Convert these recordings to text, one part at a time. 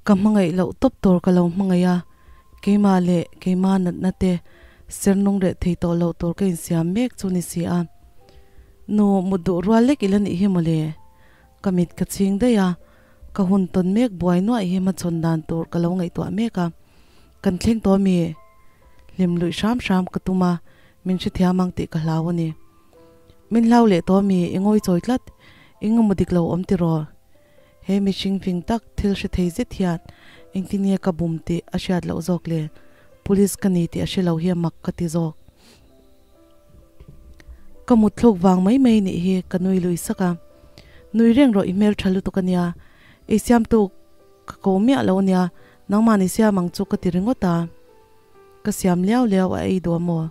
Ka hmangaih loh tawp tur ka lo hmangaih a, keimah leh keimah natna te ser nung reh thei tawh loh tur ka insiam mek chu ni si a. Nu, mut duh rual lek ila nih hi mawle. Ka mit ka chhing daih a, ka hun tawn mek buai nuaih hi hmachhawn dan tur ka lo ngaihtuah mek a. Kan thleng tawh ami? Hlim luih hram hram ka tum a, min hrethiam ang tih ka hlau a ni. Min hlau leh tawh ami? I ngawi chawi tlat. Eng emaw dik lo awm tiraw? He mihring fing tak thil hre thei zet hian engtin nge ka bum tih a hriat loh zawk le? Police ka ni tih a hre lo hi a mak ka ti zawk. Ka mut thluk vang mai mai nih hi ka nui lui sak a. Nui reng rawh i hmel tha lutuk a nia. Ei siamtu ka ko miah lo a nia, nangmah ni siam ang chu ka ti ringawt a. Ka siam liau liau a ei duh a maw?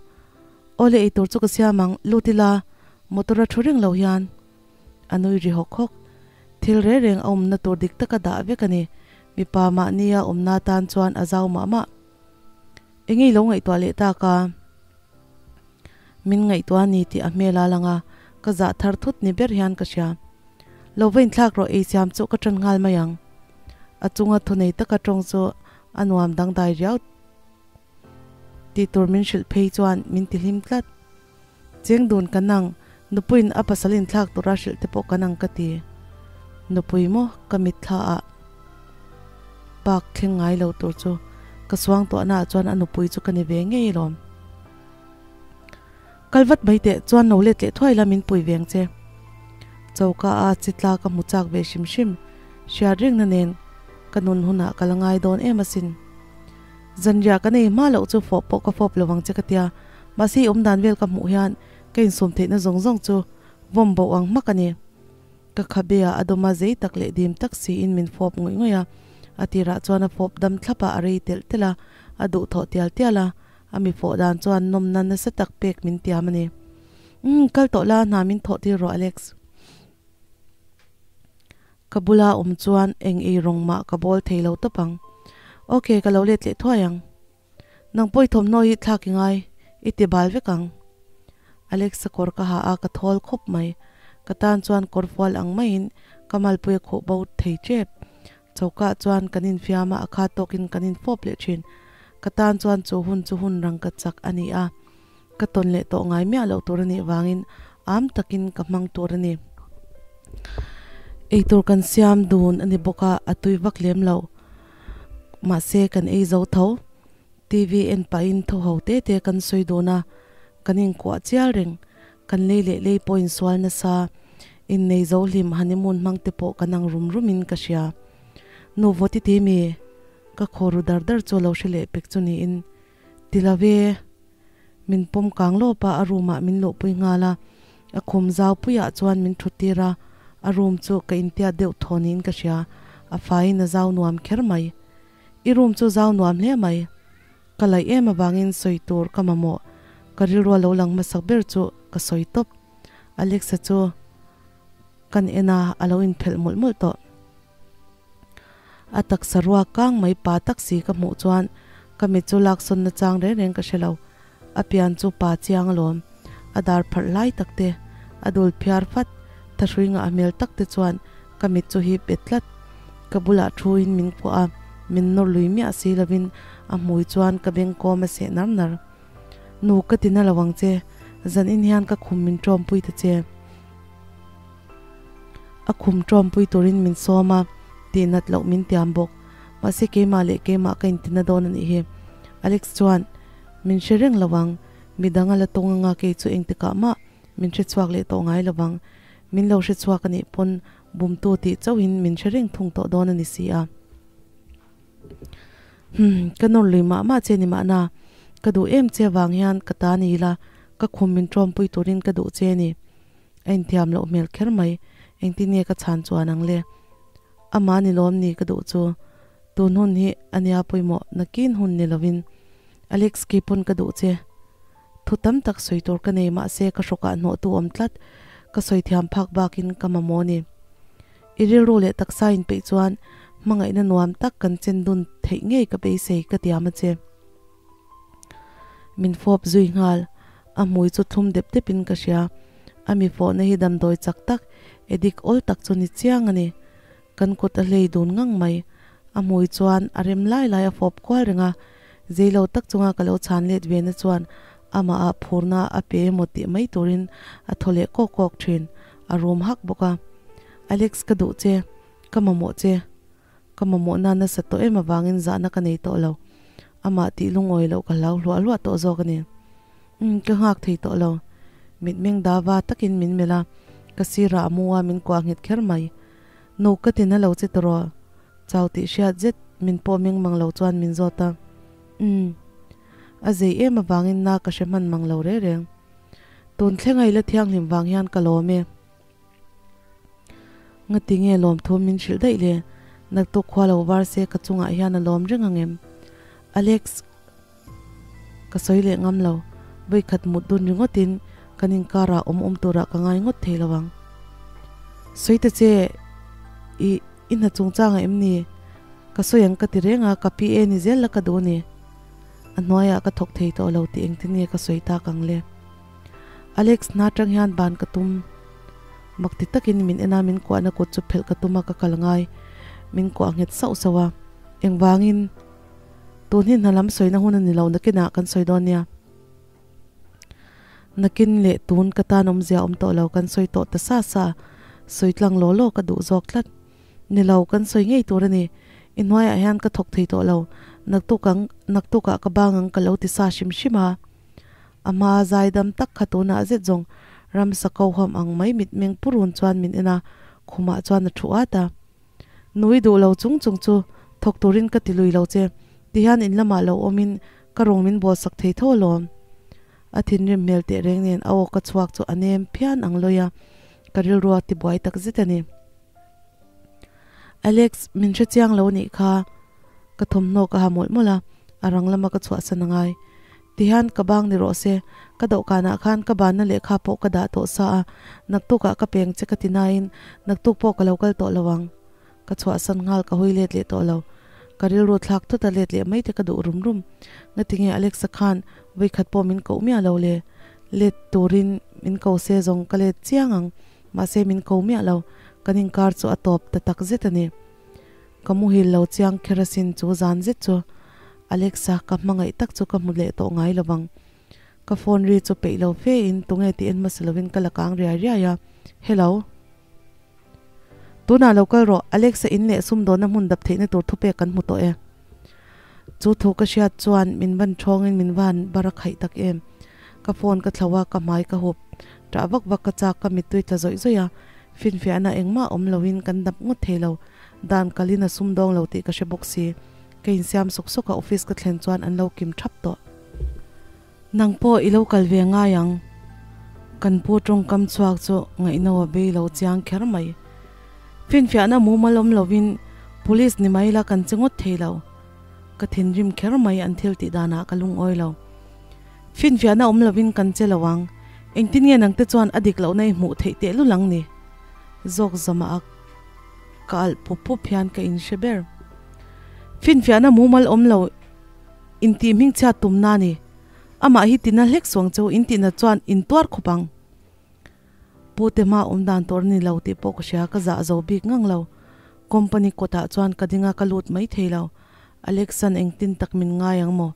Awle ei tur chu ka siam ang, lut ila motor a thu reng lo hian. A nui ri hawk hawk. Thil reng reng a awmna tur dik taka dah vek a ni. Mipa mahnia awmna tan chuan a zau mah mah. Enge i lo ngaihtuah leh tak a? Min ngaihtuah a ni tih a hmel a lang a, ka zah thar thut ni ber hian ka hria. Lo va inthlak rawh ei siam chu ka ṭan nghal mai ang. A chunga thunei taka ṭawng chu a nuam dangdai riau tih tur min hrilh phei chuan min ti hlim tlat. Cheng dun ka nang, nupuiin a pasal inthlak tura hrilh te pawh ka nang ka ti. Nupui maw ka mitthla ah park thleng ngai lo tur chu ka suang tuahna ah chuan a nupui chu ka ni ve ngei alawm. Kal vat mai teh chuan lo let leh thuai la min pui veng che. Choka a chitla ka hmu chak ve hrim hrim, hriat rengna nen ka nun hunah ka la ngai dawn em asin. Zanriah ka nei hma loh chu fawp pawh ka fawp lo ang che ka tia. Mahse i awmdan vel ka hmuh hian ka insum theihna zawng zawng chu vawm bo ang hmak a ni. Ka khabe ah a dawm a zei tak leh dim tak siin min fawp ngawih ngawih a. A tirah chuan a fawp dam thlap a, a rei telh telh a, a duhthawh tial tial a. A mi fawh dan chuan nawmna nasa tak pek min tiam a ni. Umm, kal tawh la, hna min thawh tir rawh Alex. Ka bula awm chuan eng ei rawng mah ka bawl thei lo tawp ang. Ok, ka lo let leh thuai ang. Nang pawh i thawmhnaw hi thlak i ngai, i ti bal vek ang. Alexa kawr ka ha a, ka thawl khawp mai. Ka tan chuan kawr fual ang maiin ka malpui a khuh bo thei tep. Chokah chuan kan infiam a, a kha tawkin kan infawp leh thin. Ka tan chuan chu hun chu hun rang ka chak a ni a, ka tawn leh tawh ngai miah loh tur a nih vangin am takin ka hmang tur a ni. Eitur kan siam dun a ni bawk a, a tui vak lem lo. Mahse kan ei zo tho. TV en pahin tho ho te te kan sawi dun a, kan inkuah chial reng. Kan lei leh lei pawh insual nasa. Innei zo hlim honeymoon hmang te pawh kan ang rum rum in ka hria. Nu vawti ti mi? Ka khaw ru dar dar chu a lo hre leh pek chu niin. Ti lo e. Min pawm kang lawp a, a room ah min luhpui nghal a. A khum zau puiah chuan min thut tir a, a room chu ka intiat deuh thaw niin ka hria, a faiin a zau nuam kher mai. I room chu zau nuam hle mai. Ka laih em avangin sawi tur ka mamawh, ka rilrua lo lang hmasak ber chu ka sawi tawp. Alexa chu kan en a, a lo inphelh mawlh mawlh tawh. A taksa ruak kang mai pa tak si ka hmuh chuan ka mit chu laksawn na chang reng reng ka hre lo. A pian chu pa chiang alawm. A dar pharh lai tak te, a dul phiar fat, thahrui ngah hmel tak te chuan ka mit chu hip bet tlat. Ka bulah thu in min kuah a, min nawr lui miah si lovin a hmui chuan ka beng kawm a seh nar nar. Nu ka ti na lo ang che, zan in hian ka khum min tawmpui ta che. A khum tawmpui turin min sawm a, tih nat loh min tiam bawk. Mahse keimah leh keimah ka intina dawn a nih hi. Alex chuan min hre reng lo ang, midang a la tawng anga kei chu engtikah mah min hre chhuak leh tawh ngai lo vang. Min lo hre chhuak a nih pawn bumtu tih chauhin min hre reng thung tawh dawn a ni si a. Humm, ka nawr lui mah mah che ni mahna, ka duh em che avang hian ka ta ni ila, ka khum min tawmpui turin ka duh che a ni. A inthiam loh hmel kher mai, engtin nge ka chhan chuan ang le? Amah ni lawm ni ka duh chu, tun hun hi a nia pawimawh nakin hun ni lovin Alex kei pawn ka duh che. Thu tam tak sawi tur ka nei mahse ka hrawkah hnawhtu awm tlat, ka sawi thiam phak bakin ka mamawh ni. I rilru leh taksa inpeih chuan hmangaihna nuam tak kan chen dun theih ngei ka beisei ka tiam a che. Min fawp zui nghal, a hmui chu thlum dep depin ka hria. A mi fawhna hi damdawi chak tak, edik awl tak chu ni chiang a ni. Kan kut a hlei dun ngang mai. A hmui chuan a rem lai lai a fawp kual reng a, zei lo tak chunga ka lo chhan let ve na chuan amah ah phurna a pe emaw tih mai turin a thaw leh kawk kawk thin, a rum hak bawk a. Alex ka duh che, ka mamawh che. Ka mamawhna nasa tawh em avangin zahna ka nei tawh lo. Amah tih lungawi loh ka hlau hluah hluah tawh zawk a ni. Umm ka nghak thei tawh lo. Mitmeng dava takin min melh a, ka sirah a mu a min kuah nghet kher mai. Nuk ka ti na lo che tawh. Chau tih hriat zet min pawh meng mang lo chuan min zawt a. Umm. A zei em avangin na ka hre hman mang lo reng reng. Tun thlenga i la thianghlim vang hian ka lawm e. Ngati nge lawmthu min hrilh daih le? Naktuk khua lo var se ka chungah hian a lawm reng ang em? Alex, Ka sawi leh ngam lo. Vawikhat mut dun ringawtin kan inkarah awm awm turah ka ngai ngawt thei lo ang. Sawi ta che, i i hna chungchangah em ni? Ka sawi ang ka ti reng a, ka PA ni zel la ka duh a ni. A hnuaiah ka thawk thei tawh lo tih engtin nge ka sawi tak ang le? Alex hna tang hian ban ka tum. Mak ti takin min en a, min kuahna kut chu phelh ka tum a, ka kal ngai. Min kuah nghet sauh sauh a. Engvangin? Tun hi hna lam sawina hun a ni lo, nakinah kan sawi dawn nia. Nakin leh tun ka tan awmzia awm tawh lo, kan sawi tawh ta sa sa. Sawi tlang law law ka duh zawk tlat. Ni lo, kan sawi ngei tur a ni. I hnuaiah hian ka thawk thei tawh lo. Naktuk ang, naktukah ka bang ang ka lo ti sa hrim hrim a. A hma zaidam tak kha tunah zet zawng ramsa ko huam ang mai mitmeng purun chuan min en a, khumah chuan a thu at a. Nui duh lo chung chung chu thawk turin ka ti lui lo che, tihian in lamah lo awmin ka rawng min bawlsak thei tho alawm. A thinrim hmel teh reng nen a aw ka chhuak chu a nem phian ang lawi a, ka rilrua tibuai tak zet a ni. Alex, min hre chiang lo nih kha. Ka thawmhnaw ka ha mawlh mawlh a, a rang lama ka chhuahsan a ngai. Tihian ka bang ni rawh se, ka dawhkanah khan ka banna lehkha pawh ka dah tawh sa a, naktukah ka peng che ka ti nain naktuk pawh ka lo kal tawh lo ang. Ka chhuahsan nghal ka hawi let leh tawh lo. Ka rilru thlak thut a let leh mai te ka duh rum rum. Ngatinge Alexa khan vawikhat pawh min koh miah lo le? Let turin min ko se zawng ka let chiang ang, mahse min ko miah lo. Kan inkar chu a tawp ta tak zet a ni. Ka muhil lo chiang kher asin chu zan zet chu Alexa ka hmangaih tak chu ka hmu leh tawh ngai lo vang. Ka phone ri chu peih lo fe in tunge tih en hmasa lovin ka la kang riai riai a, Hello. Tunah lo kal rawh, Alexa in leh sumdawnna hmun dap theihna tur thupek kan hmu tawh e. Chu thu ka hriat chuan min van thawngin min van bar a khaih tak em. Ka phone ka thlo a, ka hmai ka hup. Ṭah vak vak ka chak, ka mittui tla zawih zawih a. Finfiahna engmah awm loin kan dap ngawt thei lo. Dan kalin a sumdawng lo tih ka hre bawk si. Ka insiam sawk sawk a, office ka thlen chuan an lo kim thap tawh. Nang pawh i lo kal ve ngai ang. Kan pu tawngkam chhuak chu ngaihno a bei lo chiang kher mai. Finfiahna mumal awm lovin police ni mai la kan che ngawt thei lo. Ka thinrim kher mai an thil tih danah ka lungawi lo. Finfiahna awm lovin kan che lo ang. Engtin nge nangte chuan a dik lohna i hmuh theih teh lul ang ni? Zawk zama a ka alh pup pup hian ka inhre ber. Finfiahna mumal awm lo intih hmingchhiat tumna a ni. Amah hi tina hlek suang cheu intihna chuan intuar khawp ang. Pu te hma awm dan tur a ni lo tih pawh ka hria, ka zah zo bik ngang lo. Company kawtah chuan ka ding a, ka lut mai thei lo. Alex-a'n engtin tak min ngai ang maw?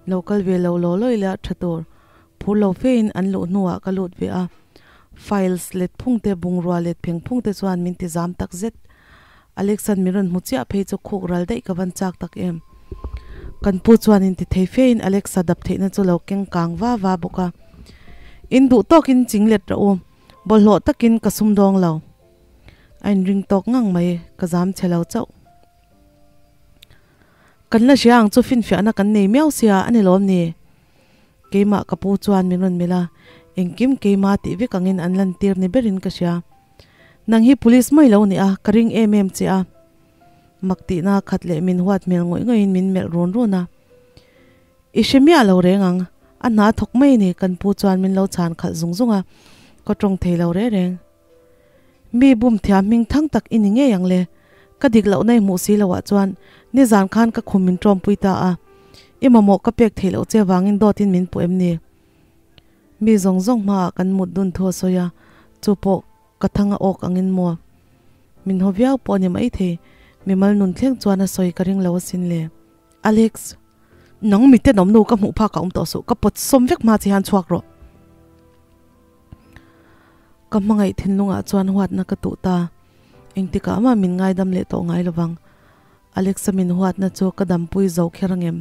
Lo kal ve lo law law ila tha tur. Phur lo fein an luh hnuah ka lut ve a. Files let phung te, bungrua let pheng phung te chuan min ti zam tak zet. Alex-a'n min rawn hmu chiah phei chu khuk ral daih ka van chak tak em. Kan pu chuan in ti thei fein Alex-a dap theihna chu lo keng kang va va bawk a. In duh tawkin ching let rawh u, bawlhhlawh takin ka sumdawng lo. A inring tawk ngang mai, ka zam chhe lo chauh. Kan la hria ang chu finfiahna kan nei miau sia a ni lawm ni? Keimah ka pu chuan min rawn melh a, engkim keimah tih vek angin an lantir ni berin ka hria. Nang hi police mai lo ni a, ka ring em em che a. Mak tihna khat leh min huat hmel ngawih ngawih in min melh run run a. I hre miah lo reng ang, a hna thawk mai ni kan pu chuan min lo chhan khalh zung zung a, ka tawng thei lo reng reng. Mi bum thiam hming thang tak i ni ngei ang le, ka dik lohna i hmuh si loh ah chuan nizan khan ka khum min tawmpui ta a, i mamawh ka pek theih loh che vangin dawt in min puh em ni? Mi zawng zawng hmaah kan mut dun thu a sawi a, chu pawh ka thang a awk angin maw? Min haw viau pawh a ni maithei. Mimal nun thleng chuan a sawi ka ring lo asin le. Alex, nang mi tenawm nu ka hmuh phak a awm tawh suh, ka pawt sawm vek hma che hian chhuak rawh. Ka hmangaih thinlungah chuan huatna ka tuh ta. Engtikah mah min ngaidam leh tawh ngai lovang. Alexa min huatna chu ka dampui zo kher angem?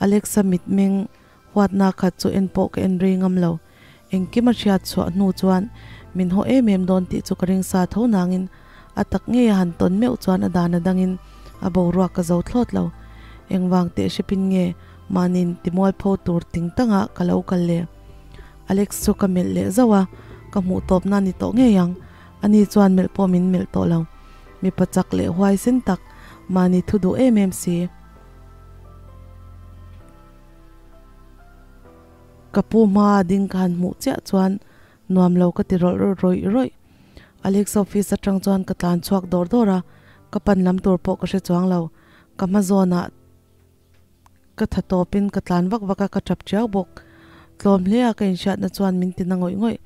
Alexa mitmeng huatna khat chu en pawh ka en rei ngam lo. Engkim a hriat chhuah hnu chuan min haw em em dawn tih chu ka ring sa tho nangin a tak ngei a han tawn meuh chuan a dan a dangin a boruak ka zo thlawt lo. Engvang teh hrepin nge mahniin timualpho tur ting tangah ka lo kal le? Alex chu ka melh leh zauh a, ka hmuh tawpna ni tawh ngei ang. Ani chuan melh pawh min melh tawh lo. Mipa chak leh huaisen tak, mahni thu duh em em si. Ka pu hmaa ding ka han hmuh chiah chuan nuam lo ka ti rawlh rawih rawih. Alex office atang chuan ka tlan chhuak dawr dawr a, ka pan lam tur pawh ka hre chuang lo. Ka hma zawnah ka tha tawpin ka tlan vak vak a, ka tap chiau bawk. Tlawm hle a ka inhriatna chuan min ti na ngawih ngawih.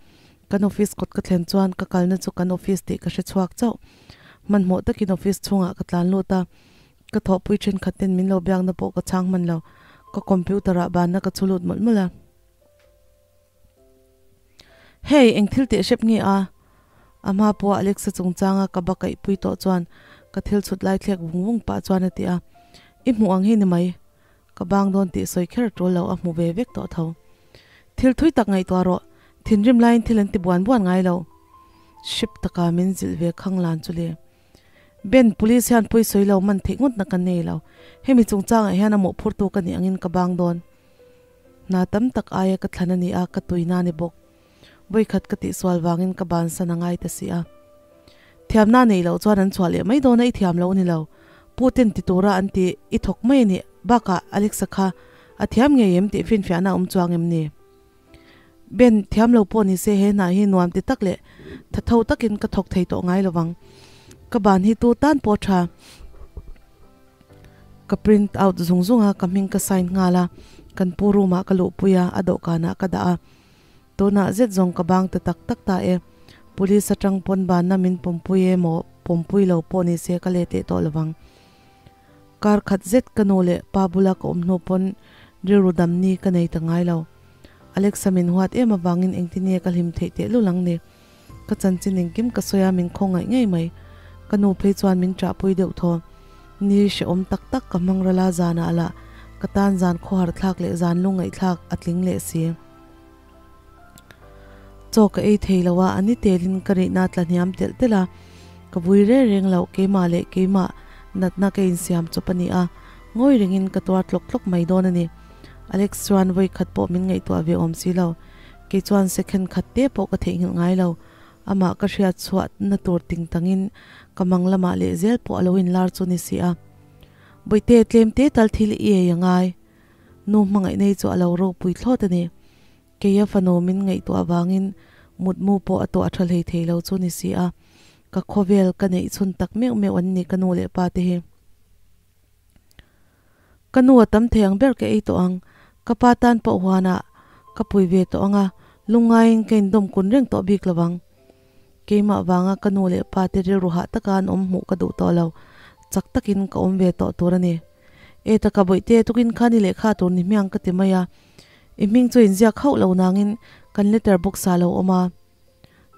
Kan office kawt ka thlen chuan ka kalna chu kan office tih ka hre chhuak chauh. Hmanhmawh takin office chhungah ka tlan lut a, Ka thawhpui thenkhat ten min lo biakna pawh ka chhang hman lo. Ka computer ah banna ka chhu lut mawlh mawlh a. Hey, eng thil teh hrep nge a? A hma pawh Alexa chungchanga ka ba kaihpui tawh chuan ka thil chhut lai thlek vung vung pah chuan a ti a. I hmuh ang hi ni mai. Ka bang dawn tih sawi kher a tul lo, a hmu ve vek tawh tho. Thil thui tak ngaihtuah rawh, thinrim laiin thil an ti buan buan ngai lo. Hrep taka min zilh ve khang lan chu le. Ben, Police hian pawi sawi lo man theih ngawtna ka nei lo. Hemi chungchangah hian a mawhphurtu ka nih angin ka bang dawn. Hna tam tak aia ka thlan a ni a, ka tuina a ni bawk. Vawikhat ka tihsual vangin ka bansan a ngai ta si a. Thiamna neih loh chuan an chhuah leh mai dawn a, i thiam lo a ni lo. Pu ten ti tura an ti, i thawk mai a ni. Bakah Alexa kha a thiam ngei em tih finfiahna a awm chuang em ni? Ben, thiam lo pawh ni se he hna hi nuam ti tak leh tha tho takin ka thawk thei tawh ngai lovang. Ka ban hi tu tan pawh tha. Ka print out zung zung a, ka hming ka sign nghal a, kan pu room ah ka luhpui a, a dawhkanah ka dah a. Tunah zet zawng ka bang ta tak tak ta e. Police atang pawn banna min pawmpui emaw pawmpui lo pawh ni se ka let leh tawh lovang. Kar khat zet ka nu leh pa bula ka awm hnu pawn rilru dam ni ka nei ta ngai lo. Alexa min huat em avangin engtin nge ka hlim theih teh lul ang ni. Ka chanchin engkim ka sawi a min khawngaih ngei mai. Ka nu phei chuan min ṭahpui deuh thaw. Ni hrehawm tak tak ka hmang ral a zanah lah ka tan zan khawhar thlak leh zan lungngaihthlak a tling leh si. Chaw ka ei thei lo a, a ni telin ka rihna tla hniam telh telh a, ka vui reng reng loh keimah leh keimah natna ka insiam chawp a ni a, ngawi rengin ka tuar tlawk tlawk mai dawn a ni. Alex chuan vawi khat pawh min ngaihtuah ve awm si lo, kei chuan second khat te pawh ka theihnghilh ngai lo, amah ka hriat chhuahna tur ting tangin ka mang lamah leh zel pawh a lo inlar chu ni si a. Bawihte tlem te tal thil i ei a ngai. Nu hmangaih nei chu a lo ropui thlawt a ni. Keia fanu min ngaihtuah avangin mutmu pawh a tuah tha hlei thei lo chu ni si a, ka khawvel ka neih chhun tak meuh meuh an ni ka nu leh pa te hi. Ka nu a tam thei ang ber ka ei tawh ang, ka pa tan pawh huanah ka pui ve tawh ang a, lungngaiin ka indawm kun reng tawh bik lo ang. Keimah vanga ka nu leh pa te rilru hah taka an awm hmuh ka duh tawh lo, chak takin ka awm ve tawh tur a ni. E taka bawihte tukin khan i lehkha tur ni hmiang ka ti mai a, i hming chu inziak hauh lo nangin kan letter box ah lo awm a,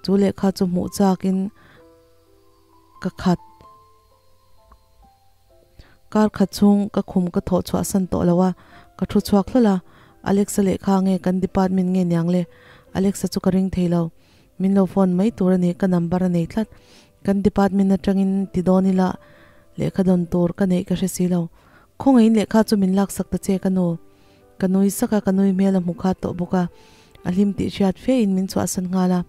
chu lehkha chu hmuh chakin ka khat. Kar khat chhung ka khum ka thawh chhuah san tawh lo a, ka thu chhuak hlawl a, Alexa lehkha nge kan department nge niang le, Alexa chu ka ring thei lo, min lo phone mai tur a ni, ka number a nei tlat, kan department atangin ti dawn ila lehkha dawn tur ka neih ka hre si lo, khawngaihin lehkha chu min laksak ta che ka nu, ka nui sak a, ka nui hmel a hmu khat tawh bawk a, a hlim tih hriat fe in min chhuahsan nghal a.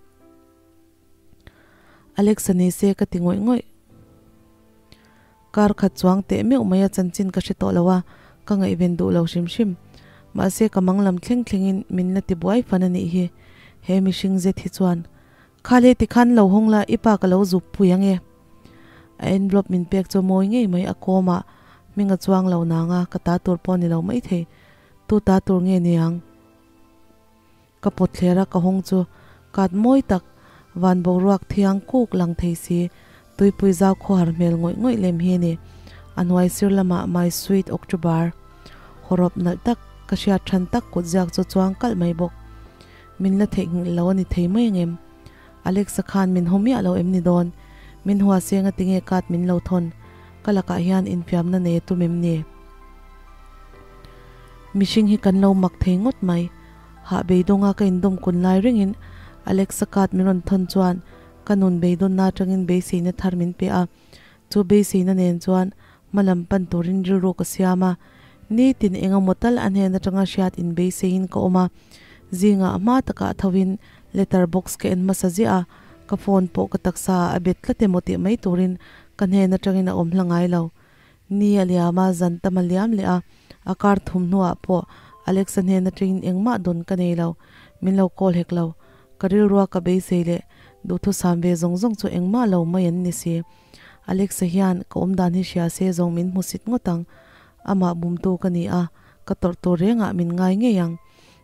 Alexa ni se ka ti ngawih ngawih. Kar khat chuang teh meuh mai a chanchin ka hre tawh lo a, ka ngaihven duh lo hrim hrim. Mahse ka mang lam thleng thlengin min la ti buai fan a nih hi. He mihring zet hi chuan, Kha le tikhan lo hawng la, i pa ka lo zup pui ang e. A envelope min pek chu mawi ngei mai a kawm a, hming a chuang lo nang a, ka ta tur pawh ni lo maithei. Tu ta tur nge niang? Ka pawt thler a ka hawng chu kat mawi tak, van boruak thiang kuk lang thei si, Tuipui zau khawhar hmel ngawih ngawih lem hi a ni. A hnuai sir lamah My Sweet October hawrawp nalh tak ka hriat than tak kut ziak chu chuang kalh mai bawk. Min la theihnghilh lo a ni thei mai angem? Alexa khan min haw miah lo em ni dawn? Min hua seng a tinge card min lo thawn? Ka lakah hian infiamna nei a tum em ni? Mihring hi kan lo mak thei ngawt mai. Hah beidawnga ka indawm kun lai rengin Alexa card min rawn thawn chuan ka nun beidawnna atangin beiseina thar min pe a. Chu beiseina nen chuan hma lam pan turin rilru ka siam a. Nitin eng emaw tal a hnen atanga hriat inbeiseiin ka awm a. Zingah hma takah thovin letter box ka en hmasa ziah a, ka phone pawh ka taksa ah a bet tlat emaw tih mai turin ka hnen atangin a awm hla ngai lo. Ni a liam a, zan tam a liam leh a, a kar thum hnuah pawh Alexa hnen atangin engmah dawn ka nei lo, min lo call hek lo. Ka rilrua ka beisei leh duhthusam ve zawng zawng chu engmah lo mai an ni si. Alexa hian ka awmdan hi hria se zawng min hmu sit ngawt ang. Amah bumtu ka ni a, ka tawrh tur rengah min ngai ngei ang.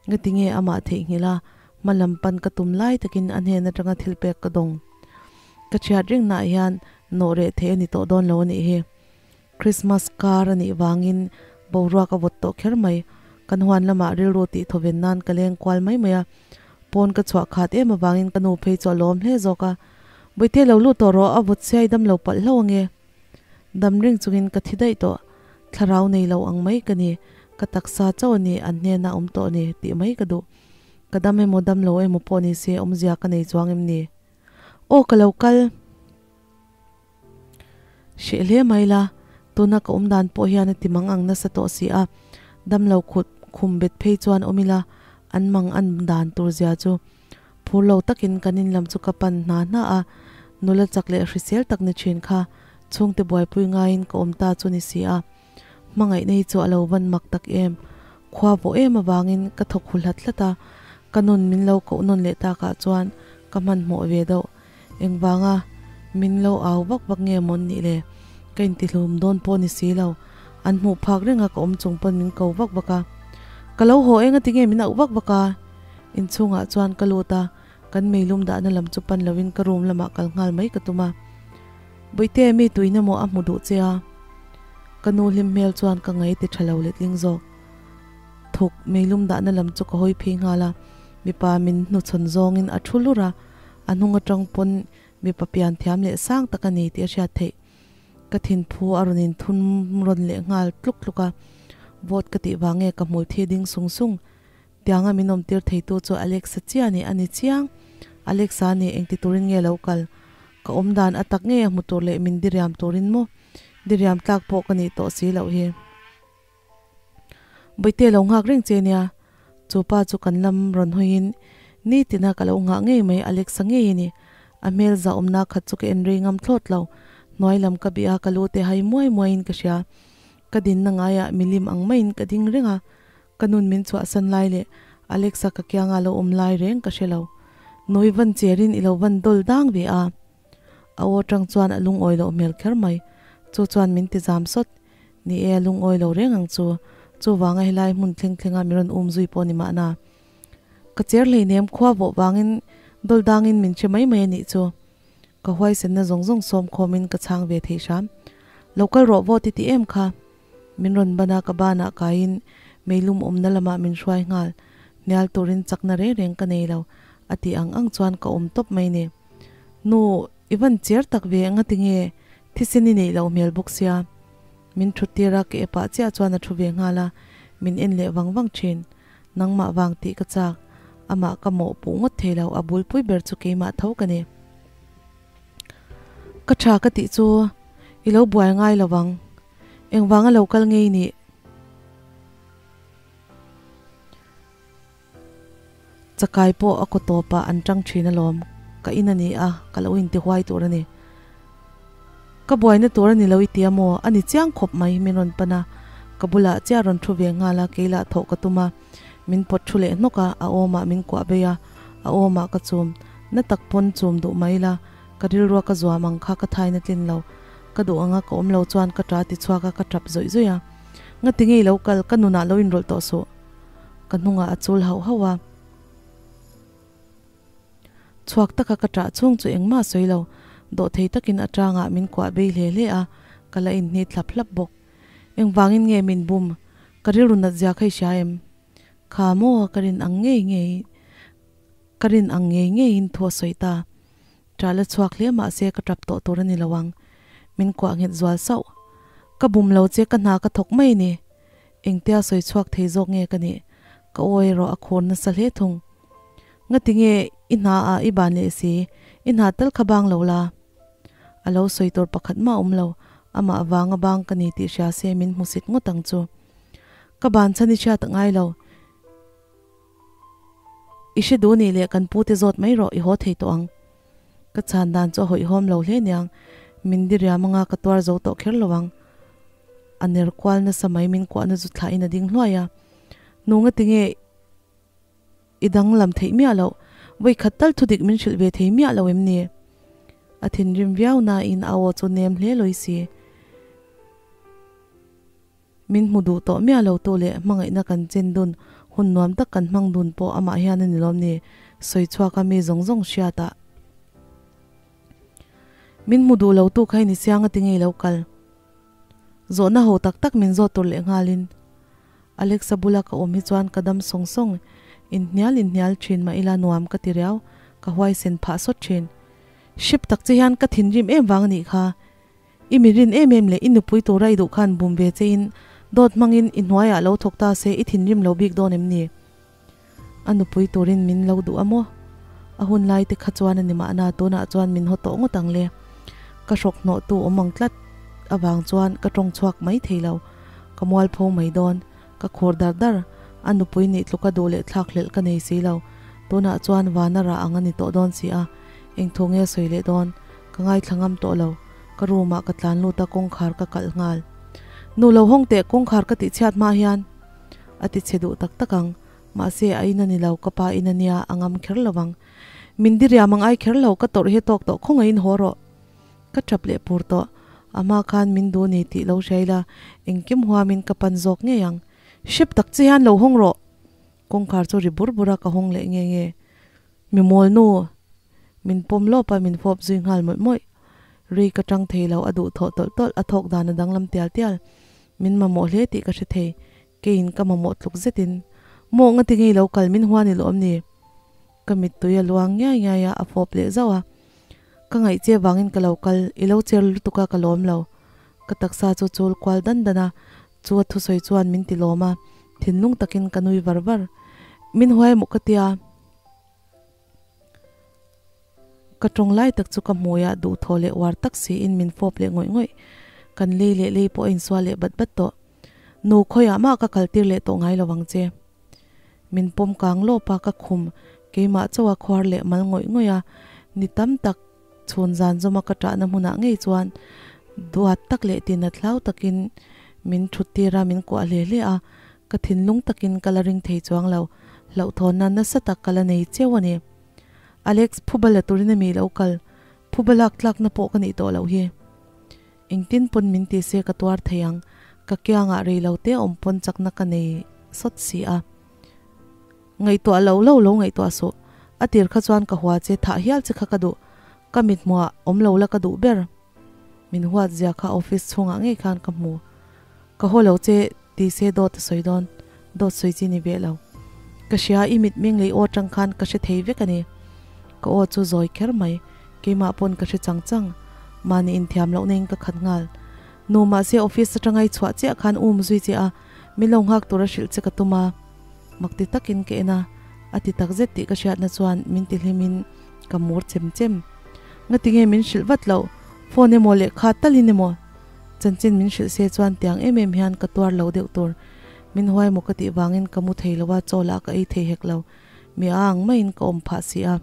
Ngatinge amah theihnghilh a, hma lam pan ka tum lai takin a hnen atanga thil pek ka dawng. Ka chhiat ringnaah hian nawh reh theih a ni tawh dawn lo a nih hi. Christmas kar a nih vangin boruak a vawt tawh kher mai. Kan huan lamah rilru tih thawven nan ka leng kual mai mai a. Pawn ka chhuah khat em avangin ka nu phei chu a lawm hle zawk a. Bawihte lo lut tawh rawh, a vawt siai dam lo palh hlauh ange. Dam ring chungin ka thi daih tawh. Thlarau nei lo ang mai ka ni. Ka taksa chauh a ni, an hnenah awm tawh a ni tih mai ka duh. Ka dam emaw dam lo emaw pawh ni se awmzia ka nei chuang em ni? Aw ka lo kal. Hreh hle mai la, tuna ka awm dan pawh hian a ti mang ang nasa tawh si a, dam lo khut khum bet phei chuan awm ila an mang an dan tur zia chu phur lo takin kan in lam chu ka pan hna hna a, nula chak leh hrisel tak ni thin kha chhungte buaipui ngaiin ka awm ta chu ni si a, hmangaihna hi chu a lo van mak tak em, khua vawh em avangin ka thawk hu hlat hlat a, ka nun min lo koh nawn leh takah chuan ka hmanhmawh ve deuh. Engvanga min lo au vak vak nge mawn nih le? Ka intihlum dawn pawh ni si lo. An hmuh phak renga ka awm chung pawn min ko vak vak a. Ka lo haw eng ati nge min auh vak vak a? Inchhungah chuan ka lut a, kan meilum dahna lam chu pan loin ka room lamah kal nghal mai ka tum a. Bawihte, mi tuina maw a hmu duh che a? Ka nu hlim hmel chuan ka ngai ti tha lo letling zawk. Thuk, meilum dahna lam chu ka hawi phei nghal a, mipa min hnuchhawn zawngin a thu lur a. A hnung atang pawn mipa pian thiam leh sang tak a ni tih a hriat theih. Ka thinphu a rawn inthun rawn leh nghal tluk tluk a, vote ka tih vang nge ka hmul thi ding sung sung. Tianga min awm tir theitu chu Alexa chiah a ni a ni chiang. Alexa a ni engti turin nge lo kal? Ka awm dan a tak ngei a hmu tur leh min diriam turin maw? Diriam tlak pawh ka nih tawh si loh hi. Bawihte lo nghak reng che nia, chu pa chu kan lam rawn hawiin nitina ka lo nghah ngei mai Alexa ngei a ni. A hmel zahawmna khat chu ka en rei ngam thlawt lo, hnuai lam ka bih a ka lu te hai muai muaiin ka hria. Ka dinna ngaiah milim ang maiin ka ding reng a, ka nun min chhuahsan lai leh Alexa ka kianga lo awm lai reng ka hre lo. Nui van cherin i lo van dawl dang ve a. A aw atang chuan a lungawi loh hmel kher mai, chu chuan min ti zam sawt. Ni e, a lungawi lo reng ang chu. Chuvanga helai hmun thleng thlenga mi rawn um zui pawh ni mahna. Ka cher hleinem khua vawh vangin dawl dangin min hre mai mai a nih chu. Ka huaisenna zawng zawng sawm khawmin ka chhang ve thei hram. Lo kal rawh vawt i ti em kha. Min rawn ban a ka banah kaiin meilum awmna lamah min hruai nghal. Hnial turin chakna reng reng ka nei lo. A tih ang ang chuan ka awm tawp mai ni. Nu, i van cher tak ve eng a ti nge? Thisen i neih loh hmel bawk sia. Min thut tir a, ka epah chiah chuan a thu ve nghal a, min en leh vang vang thin. Nangmah vang tih ka chak. Amah ka mawh puh ngawt thei lo, a bulpui ber chu keimah tho ka ni. Ka tha ka tih chu i lo buai ngai lo vang. Engvanga lo kal ngei nih? Chakai pawh a kaw tawpah an tang thin alawm, ka in a ni a, ka lo inti huai tur a ni. Ka buaina tur a ni lo i ti a maw? A ni chiang khawp mai, min rawn pan a, ka bulah chiah rawn thu ve nghal a, kei lah thawh ka tum a, min pawt thu leh hnawk a, a awmah min kuah bei a, a awmah ka chum, na tak pawn chum duh mai la, ka rilrua ka zuam ang kha ka thaina tlin lo, ka duh anga ka awm lo chuan ka ta ti chhuak a, ka tap zawih zawih a, Ngati ngei lo kal, ka nunah lo inrawlh tawh suh. Ka hnungah a chul hauh hauh a. Chhuak taka ka ṭah chhung chu engmah a sawi lo. Dawhthei takin a tangah min kuah bei hle hle a, ka la inhnit hlap hlap bawk. Engvangin nge min bum? Ka rilru nat zia kha i hria em? Kha maw ka rin ang ngei ngei ka rin ang ngei ngeiin thu a sawi ta. Ṭah la chhuak hle mah se ka ṭap tawh tur a ni lo ang. Min kuah nghet zual sauh. Ka bum lo che ka hna ka thawk mai ni. Engtia sawi chhuak thei zawk nge ka nih? Ka aw erawh a khur nasa hle thung. Ngati nge i hna ah i ban leh si? I hna tal kha bang lo la. A lo sawi tur pakhat mah awm lo. Amah vanga bang ka ni tih hria se min hmusit ngawt ang chu. Ka ban chhan i hriat a ngai lo. I hre duh nih leh kan pu te zawt mai rawh i haw thei tawh ang. Ka chhan dan chu a hawihhawm lo hle niang. Min diriam anga ka tuar zo tawh kher lo ang. A ner kual nasa mai min kuahna zu thlahin a ding hluai a. Nu ngatinge i danglam theih miah loh? Vawi khat tal thudik min hrilh ve thei miah lo em ni? A thinrim viau nain a aw chu nem hle lawi si. Min hmu duh tawh miah lo tu leh hmangaihna kan chen dun, hun nuam tak kan hmang dun pawh amah hian a ni lawm ni? Sawi chhuak a mi zawng zawng hriat ah. Min hmu duh lo tu kha i ni siang a ti ngei lo kal. Zawhna ho tak tak min zawt tur leh nghalin. Alexa bula ka awm hi chuan ka dam sawng sawng, inhnial inhnial thin mah ila nuam ka ti riau, ka huaisen phah sawt thin. Hrep tak che hian ka thinrim em vang a nih kha. I mi rin em em leh i nupui tura i duh khan bum ve che in dawt hmangin i hnuaiah lo thawk ta se i thinrim lo bik dawn em ni? A nupui turin min lo duh a maw? A hun lai te kha chuan a ni mahna tunah chuan min haw tawh ngawt ang le. Ka hrawk hnawh tu awm ang tlat avang chuan ka tawng chhuak mai thei lo. Ka mualpho mai dawn. Ka khur dar dar. A nupui nih tluka duh leh thlak hlelh ka nei si lo. Tunah chuan vana rah ang a ni tawh dawn si a. Engthu nge sawi leh dawn? Ka ngaithla ngam tawh lo. Ka room ah ka tlan lut a kawngkhar ka kalh nghal. Nu lo hawng teh kawngkhar ka tih chhiat hma hian a ti chhe duh tak tak ang. Mahse a in a ni lo ka pa in a nia a ngam kher lo vang. Min diriam ang ai kher lo ka tawrh hi tawk tawh khawngaihin haw rawh. Ka tap leh pur tawh. A hma khan min duh ni tih lo hria ila engkim huamin ka pan zawk ngei ang. Hrep tak che hian lo hawng rawh. Kawngkhar chu ri bur bur a ka hawng leh nge nge. Mi mawl nu. Min pawm lawp a min fawp zui nghal mawlh mawlh. Rei ka tang thei lo a duh thawh tawlh tawlh a thawk dan a danglam tial tial. Min mamawh hle tih ka hre thei. Keiin ka mamawh tluk zetin. Maw ngati ngei lo kal min huan i lawm ni? Ka mittui a luang ngiai ngiai a a fawp leh zauh a. Ka ngaih che vangin ka lo kal, i lo cher lutuk a ka lawm lo. Ka taksa chu chul kual dan dan a, chu a thusawi chuan min ti lawm a, thinlung takin ka nui var var. Min huai maw ka tia? Ka tawng lai tak chu ka hmui a, duhthawh leh uar tak siin min fawp leh ngawih ngawih. Kan lei leh lei pawh a insual leh bat bat tawh. Nu khawiah mah ka kaltir leh tawh ngai lo ang che. Min pawm kang lawp a, ka khum keimah chauh a khuar leh mal ngawih ngawih a. Ni tam tak chhun zan zawma ka ṭahna hmunah ngei chuan duat tak leh tinat hlau takin min ṭhut tir a, min kuah hle hle a. Ka thinlung takin ka la ring thei chuang lo, hlauhthawnna nasa tak ka la nei cheu a ni. Alex, phuba la turin a mi lo kal, phuba lak tlakna pawh ka nih tawh loh hi. Engtin pawn min ti se ka tuar thei ang, ka kiangah rei lo te awm pawn chakna ka nei sawt si a. Ngaihtuah lo lo lo ngaihtuah suh, a tir kha chuan ka hua che, thah hial che kha ka duh, ka mithmuah awm lo la ka duh ber. Min huat zia kha office chhungah ngei khan ka hmu. Ka haw lo che ti se dawt a sawi dawn, dawt sawi chi ni ve lo. Ka hria i mitmeng lei aw tang khan ka hre thei vek a ni. Ka aw chu zawi kher mai, keimah pawn ka hre chang chang. Mahni inthiam loh neiin ka khat nghal. Nu mahse office atanga i chhuah chiah khan um zui che a, min lo nghak tura hrilh che ka tum a. Mak ti takin ka en a, a ti takzet tih ka hriatna chuan min ti hlimin ka mur chem chem. Ngatinge min hrilh vat loh, phone emaw lehkha talin emaw chanchin min hrilh se chuan tiang em em hian ka tuar lo deuh tur. Min huai maw ka tih vangin ka mu thei lo a, chaw lah ka ei thei hek lo. Mi a ang maiin ka awm phah si a.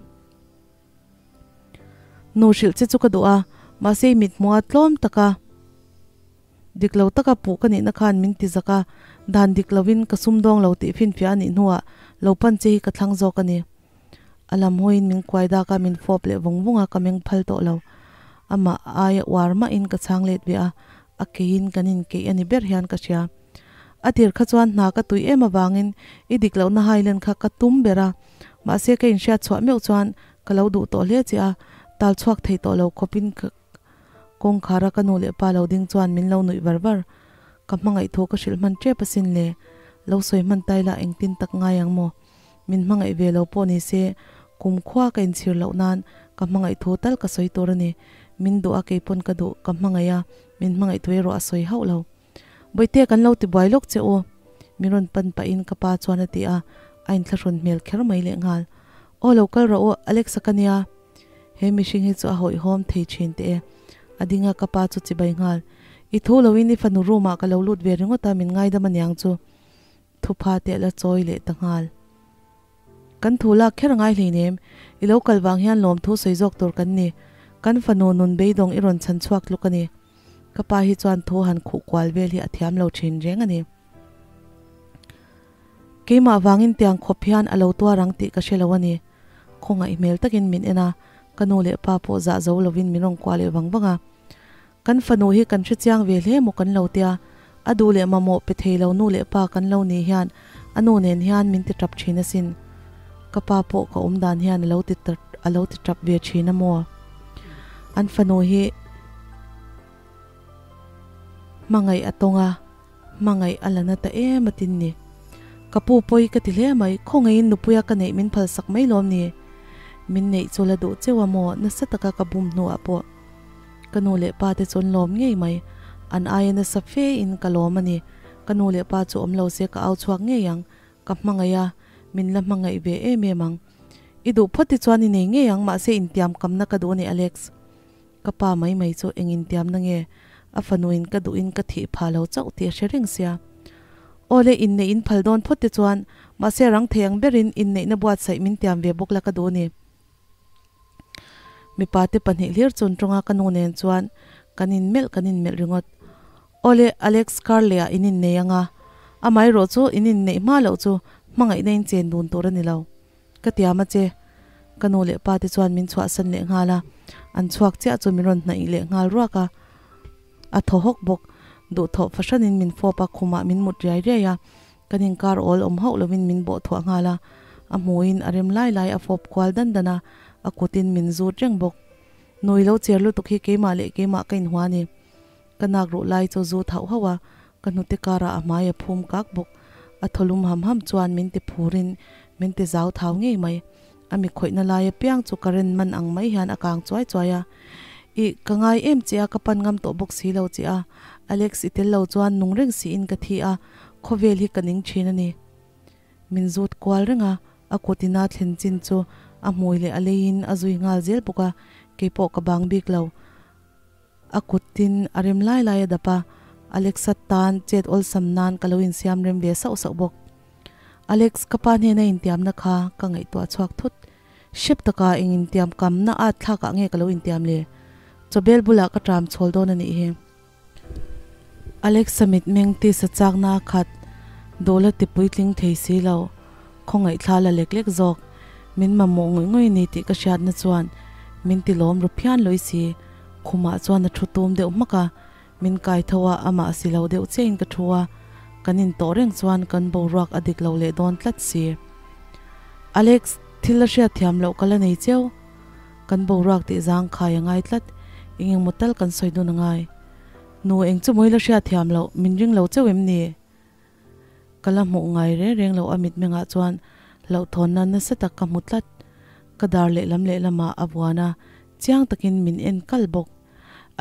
Nu hrilh che chu ka duh a, mahse i mithmuha tlawm taka dik lo taka puh ka nihna khan min ti zak a, dan dik lovin ka sumdawng lo tih finfiah a nih hnuah lo pan che hi ka thlang zawk a ni. A lam hawiin min kuai dak a, min fawp leh vung vung a, ka meng phal tawh lo. Amah aia uar mahin ka chhang let ve a, a keiin kan inkeih a ni ber hian ka hria. A tir kha chuan hna ka tui em avangin i dik lohna hailen kha ka tum ber a, mahse ka inhriat chhuah meuh chuan ka lo duh tawh hle che a, Tal chhuak thei tawh lo khawpin ka kawngkhar a ka nu leh pa lo ding chuan min lo nuih var var. Ka hmangaih thu ka hrilh hman tep asin le. Lo sawi hman tai la engtin tak ngai ang maw? Min hmangaih ve lo pawh ni se kum khua ka inchhir loh nan ka hmangaih thu tal ka sawi tur a ni. Min duh a keipawn ka duh, ka hmangaih a, min hmangaih thu erawh a sawi hauh lo. Bawihte kan lo ti buai lawk che u. Min rawn pan pahin ka pa chuan a ti a, a inthlahrun hmel kher mai lehnghal. Aw lo kal rawh u, Alex-a ka nia. He mihring hi chu a hawihhawm thei thin teh e. A ding a ka pa chu chibai nghal. I thu loin i fanu room ah ka lo lut ve ringawt a min ngaidam aniang chu. Thupha teh la chawi leh ta nghal. Kan thu lak kher ngai hleinem, i lo kal vang hian lawmthu sawi zawk tur kan ni. Kan fanu nun beidawng i rawn chhan chhuak tluk a ni. Ka pa hi chuan thu han khuh kual vel hi a thiam lo thin reng a ni. Keimah vangin tiang khawp hian a lo tuar ang tih ka hre lo a ni. Khawngaih hmel takin min en a, ka nu leh pa pawh zah zo lovin min rawn kuah leh vang vang a. Kan fanu hi kan hre chiang ve hle maw kan lo tia, a duh leh mamawh pe thei lo nu leh pa kan lo nih hian a nu nen hian min ti tap thin asin. Ka pa pawh ka awm dan hian a lo ti a lo ti tap ve thin a maw? An fanu hi hmangaih a tawng a, hmangaih a la na ta em a tin ni. Ka pu pawi ka ti hle mai, khawngaihin nupuia ka neih min phalsak mai lawm ni? Min neih chu la duh cheu a maw nasa taka ka bum hnuah pawh. Ka nu leh pa te chu an lawm ngei mai. An aia nasa fe in ka lawm a ni. Ka nu leh pa chu awm lo se ka au chhuak ngei ang. Ka hmangaih a, min la hmangaih ve em em ang. I duh phawt te chuan i nei ngei ang mahse intiam kamna ka duh a ni Alex. Ka pa mai mai chu eng intiamna nge? A fanuin ka duhin ka thih phah lo chauh tih a hre reng sia. Aw le, inneih in phal dawn phawt te chuan mahse rang thei ang berin inneihna buatsaih min tiam ve bawk la ka duh a ni. Mipa te pahnih hlir chun tawnga ka nu nen chuan kan inmelh kan inmelh ringawt. Awle, Alex Carley ah in innei anga, amaherawh chu in inneih hma loh chu hmangaihna in chen dun tur a ni lo. Ka tiam a che. Ka nu leh pa te chuan min chhuahsan leh nghal a, an chhuak chiah chu min rawn hnaih leh nghal ruak a. A thaw hawk bawk. Duhthawh fahranin min fawp a, khumah min mut riai riai a. Kan inkar awl awm hauh lovin min bawh thuah nghal a, a hmuiin a rem lai lai a fawp kual dan dan a, a kutin min zut reng bawk. Nui lo cher lutuk hi keimah leh keimah ka inhua a ni. Ka nak ruh lai chu zut hauh hauh a, ka hnute karah a hmai a phum kak bawk. A thaw lum ham ham chuan min ti phurin min ti zau thau ngei mai. A mi khawihna lai apiang chu current man ang mai hian a kang chuai chuai a. Ih, ka ngai em che a, ka pan ngam tawh bawk si lo che a. Alex i tel lo chuan nung reng siin ka thi a, khawvel hi ka ning thin a ni. Min zut kual reng a, a kut ina thlen chin chu a hmui leh a leiin a zui nghal zel bawk a, keipawh ka bang bik lo. A kuttin a rem lai lai a dap a, Alexa tan chet awlsam nan ka lo insiam rem ve sauh sauh bawk. Alex, ka pa hnena intiamna kha ka ngaihtuah chhuak thut. Hrep taka eng intiam kamna at thlakah nge ka lo intiam le? Chawbel bulah ka tram chhawl dawn a nih hi. Alexa mitmeng tisa chakna a khat, duhla ti puitling thei si lo, khawngaih thla la lek lek zawk, min mamawh ngawih ngawih a ni tih ka hriatna chuan min ti lawm ru phian lawih si, khumah chuan a thu tum deuh hmak a, min kai tho a, amah si lo deuh chiahin ka thu a, kan intawh reng chuan kan boruak a dik lo leh dawn tlat si. Alex, thil la hriat thiam loh ka la nei cheu. Kan boruak tih zang khai a ngai tlat, eng engmaw tal kan sawi dun a ngai. Nu eng chu mawi la hriat thiam loh, min ring lo chauh em ni? Ka la hmuh ngai reng reng loh a mitmengah chuan hlauhthawnna nasa tak ka hmu tlat. Ka dar lehlam lehlamah a vuan a, chiang takin min en kal bawk.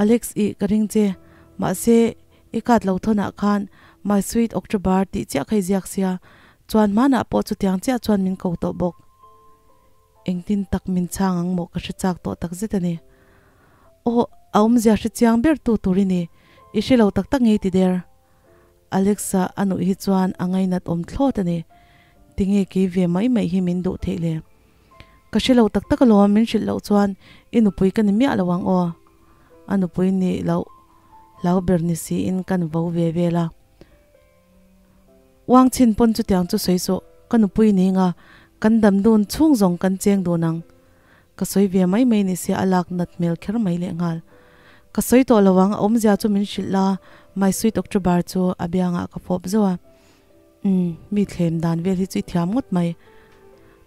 Alex ih ka ring che, mahse i kat lo thawnah khan my sweet October tih chiah kha i ziak sia, chuan hmanah pawh chutiang chiah chuan min ko tawh bawk. Engtin tak min chhang ang maw ka hre chak tawh tak zet a ni. Aw, a awmzia hre chiang ber tu tur i ni, i hre lo tak tak ngei ti der. Alexa a nuih hi chuan a ngainat awm thlawt a ni. Tinge kei ve mai mai hi min duh theih le? Ka hre lo tak tak alawm, min hrilh loh chuan i nupui ka ni miah lo ang aw. A nupui nih loh hlau ber ni siin kan vo ve vel a. Uang chin pawn chutiang chu sawi suh, ka nupui ni nga, kan dam dun chhung zawng kan cheng dun ang. Ka sawi ve mai mai ni sia a lak nat hmel kher mai lehnghal. Ka sawi tawh lo ang, a awmzia chu min hrilh la, my sweet October chu a biangah ka fawp zauh a. Umm, mi thlem dan vel hi chu i thiam ngawt mai.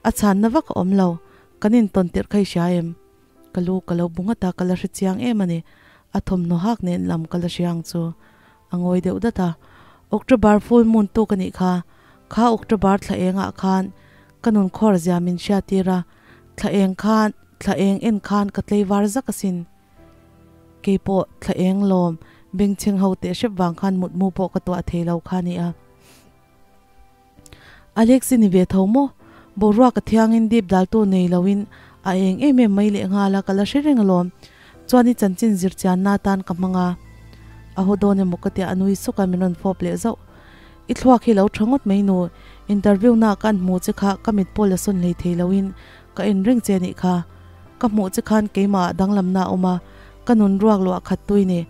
A chhanna vak a awm lo, kan intawn tirh kha i hria em? Ka lu ka lo bu nghat a, ka la hrechiang em a ni. A thawmhnaw hak nen lam ka la hria ang chu. A ngawi deuh dat a. October full moon tuk a nih kha. Kha October thla engah khan ka nun khawr zia min hriattir a, thla eng khan thla eng en khan ka tleivar zak asin. Keipawh thla eng lawm bengchheng ho teh hrep vang khan mutmu pawh ka tuah thei lo kha a ni a. Alex i ni ve tho maw? Boruak a thiangin dip daltu nei loin a eng em em mai leh nghal a, ka la hre reng alawm. Chuan i chanchin zir chianna atan ka hmang a. A haw dawn emaw ka tia a nui suk a, min rawn fawp leh zauh. I thluak hi lo tha ngawt mai nu, interview na ka an hmu che kha ka mit pawh la sawn hlei thei loin ka en reng che nih kha. Ka hmuh che khan keimah ah danglamna a awm a, ka nun ruak luah khat tui ni.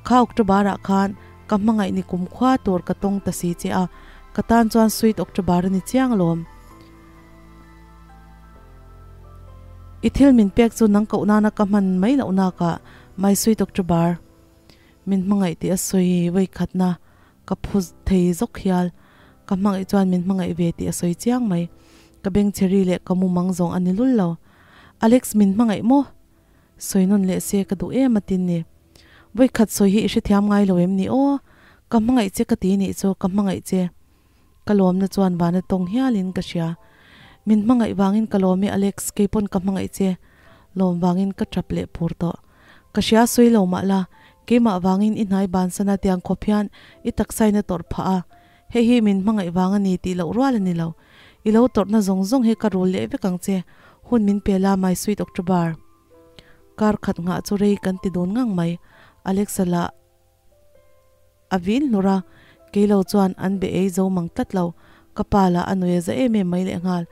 Kha October ah khan Ka hmangaih ni kumkhua tur ka tawng ta si che a, ka tan chuan sweet October a ni chiang alawm. I thil min pek chu nang koh nana ka hman mai loh nakah my sweet October. Min hmangaih tih a sawi vawikhatna ka phu thei zawk hial. Ka hmangaih chuan min hmangaih ve tih a sawi chiang mai. Ka bengchheri leh ka mumang zawng a ni lul lo. Alex min hmangaih maw? Sawi nawn leh se ka duh em a tin ni. Vawikhat sawi hi i hrethiam ngai lo em ni aw? Ka hmangaih che ka ti nih chu ka hmangaih che. Ka lawmna chuan vana tawng hialin ka hria. Min hmangaih vangin ka lawm e Alex, keipawn ka hmangaih che. Lawm vangin ka tap leh pur tawh. Ka hria sawi lo mah la, keimah vangin i hnai bansana tiang khawp hian i taksain a tawrh phah a. Hei hi min hmangaih vang a ni tih loh rual a ni lo. I lo tawrhna zawng zawng hi ka rul leh vek ang che. Hun min pe la my sweet October. Kar khat nghah chu rei kan ti dun ngang mai. Alexa lah a vin hlur a, kei lo chuan an be ei zo mang tlat lo. Ka pa lah a nui a za em em mai lehnghal.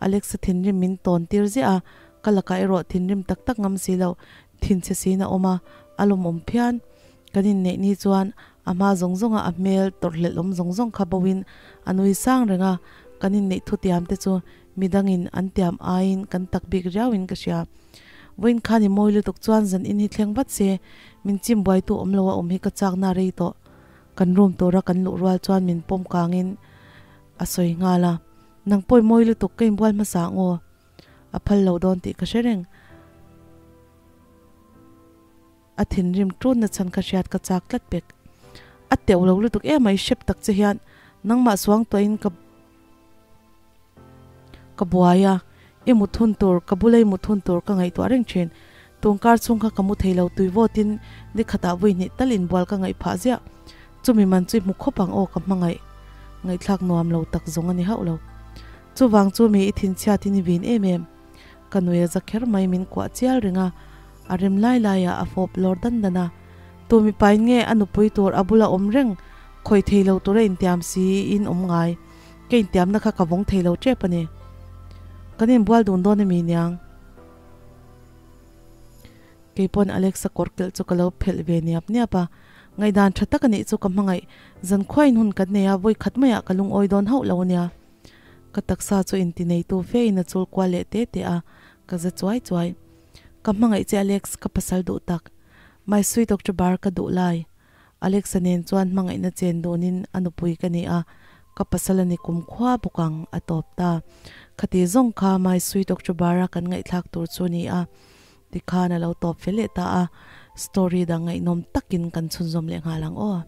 Alexa thinrim min tawn tir ziah a, ka lakah erawh thinrim tak tak ngam si lo, thinchhe siin a awm a, a lawmawm phian. Kan inneih ni chuan a hma zawng zawnga a hmel tawrhhlelh awm zawng zawng kha boin a nui sang reng a, kan inneih thutiam te chu midangin an tiam aiin kan tak bik riauin ka hria. Vawiin khan i mawi lutuk chuan zan in hi thleng vat se, min chim buaitu awm lo a awm hi ka chakna rei tawh. Kan room tura kan luh rual chuan min pawm kangin a sawi nghal a, Nang pawh i mawi lutuk ka inbual hmasa ang aw. A phal lo dawn tih ka hre reng. A thinrim ṭunna chhan kha hriat ka chak tlat pek. A teuh lo lutuk em mai hrep tak che hian nangmah suang tuahin ka ka buai a, i mut hun tur ka bula i mut hun tur ka ngaihtuah reng ṭhin. Tungkar chhung kha ka mu thei lo tui vawtin ni khatah vui hnih tal inbual ka ngaih phah ziah. Chumi man chu i hmu khawp ang aw ka hmangaih. Ngaihthlak nuam lo tak zawng a ni hauh lo. Chuvang chu mi i thinchhiatin i vin em em. Ka nui a za kher mai min kuah chial reng a, a rem lai lai ah a fawp lawr dan dan a. Tu mipain nge a nupui tur a bula awm reng khawih thei lo tura intiam si in awm ngai. Ka intiamna kha ka vawng thei lo tep a ni. Kan inbual dun dawn emi niang? Keipawn Alexa kawr kelh chu ka lo phelh ve niap niap a, ngaihdan tha tak a nih chu ka hmangaih. Zankhuain hun kan nei a, vawi khat maiah ka lungawi dawn hauh lo ania. Ka taksa chu inti neitu fe in a chul kual leh te te a, ka za chuai chuai. Ka hmangaih che Alex, ka pasal duh tak. My sweet October ka duh lai. Alex-a nen chuan hmangaihna chen dunin a nupui ka ni a, ka pasal a ni kumkhua bawk ang, a tawp ta. Khati zawng kha My sweet October-a kan ngaihthlak tur chu a ni a, tikhan a lo tawp fel leh ta a, story dang ngaihnawm takin kan chhunzawm leh nghal ang aw.